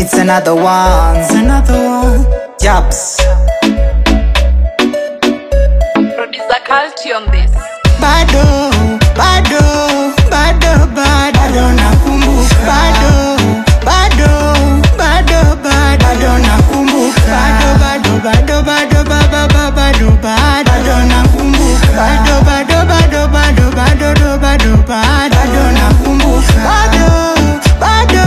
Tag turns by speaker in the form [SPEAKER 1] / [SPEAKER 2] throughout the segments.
[SPEAKER 1] It's another one, it's another one. Jabs.
[SPEAKER 2] Producer Culture on this.
[SPEAKER 1] Bado, bado, bado, bado, bado nakumbuka. Bado, bado, bado, bado, bado nakumbuka. Bado, bado, bado, bado, bado, bado, bado, bado nakumbuka. Bado, bado, bado, bado, bado, bado, bado, bado nakumbuka. Bado, bado,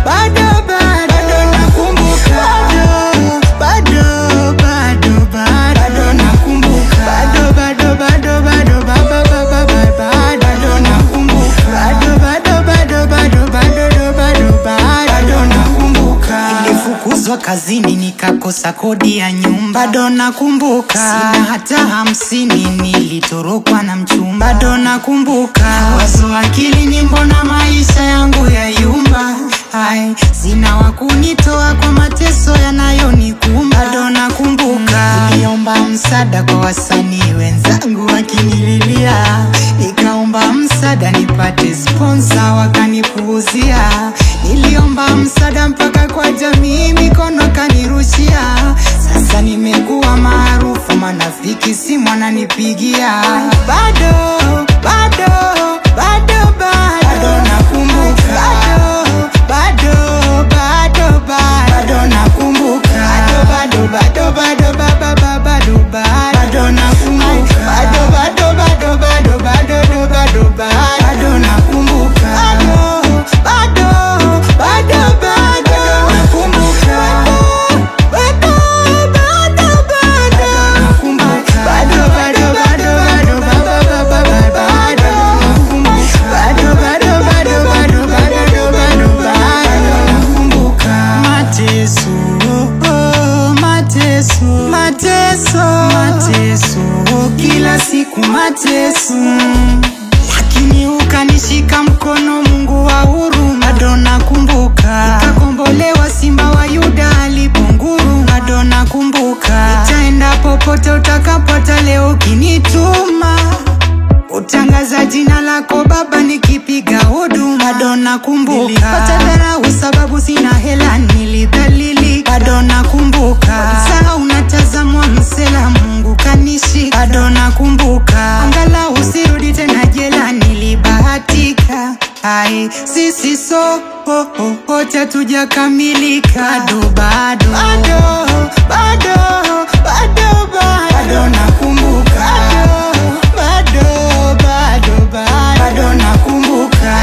[SPEAKER 1] bado, bado nakumbuka. Bado, bado, bado, bado nakumbuka. Bado, bado, bado, bado, bado nakumbuka. Bado, bado, bado, bado, bado, bado, bado nakumbuka. Nilifukuzwa kazini nikakosa kodi ya nyumba, bado nakumbuka. Sina hata 50, nilitorokwa na mchumba, bado nakumbuka. Wazo akili ni mbona maisha yangu ya yumba, ai, sina wa kunitoa kwa mateso yanayonikumba, bado nakumbuka. Niliomba msaada kwa wasanii wenzangu wakinililia, nikaomba msaada nipate sponsor wakanipuuzia. Niliomba msaada mpaka kwa jamii mikono kanirushia. Sasa nimekuwa maarufu manafiki simu wananipigia. Bado, bado, bado, bado nakumbuka. Bado, bado, bado, bado nakumbuka. Bado, bado, bado, bado, bado, bado nakumbuka. Bado, bado, bado, bado, bado, bado, bado nakumbuka. Bado, bado, bado, bado nakumbuka. Bado, bado, bado nakumbuka. Bado, bado, bado, bado, bado, bado nakumbuka. Bado, bado, bado, bado, bado, bado, bado nakumbuka. Mateso, oh, mateso, mateso, mateso, kila siku mateso. Lakini ukanishika mkono Mungu wa huruma, bado nakumbuka. Nikakombolewa simba wa Yuda aliponguruma, bado nakumbuka. Nitaenda popote utakapota leo ukinituma, utangaza jina lako Baba nikipiga huduma, bado nakumbuka. Nilipata dharau sababu sina hela, nilidhalilika, bado nakumbuka. Sasa unatazamwa msela, Mungu kanishika, bado nakumbuka. Angalau usirudi tena jela, nilibahatika. Ai, sisi so oh, oh, wote hatujakamilika, bado, bado, bado, bado, bado, bado nakumbuka. Bado, bado, bado, bado nakumbuka.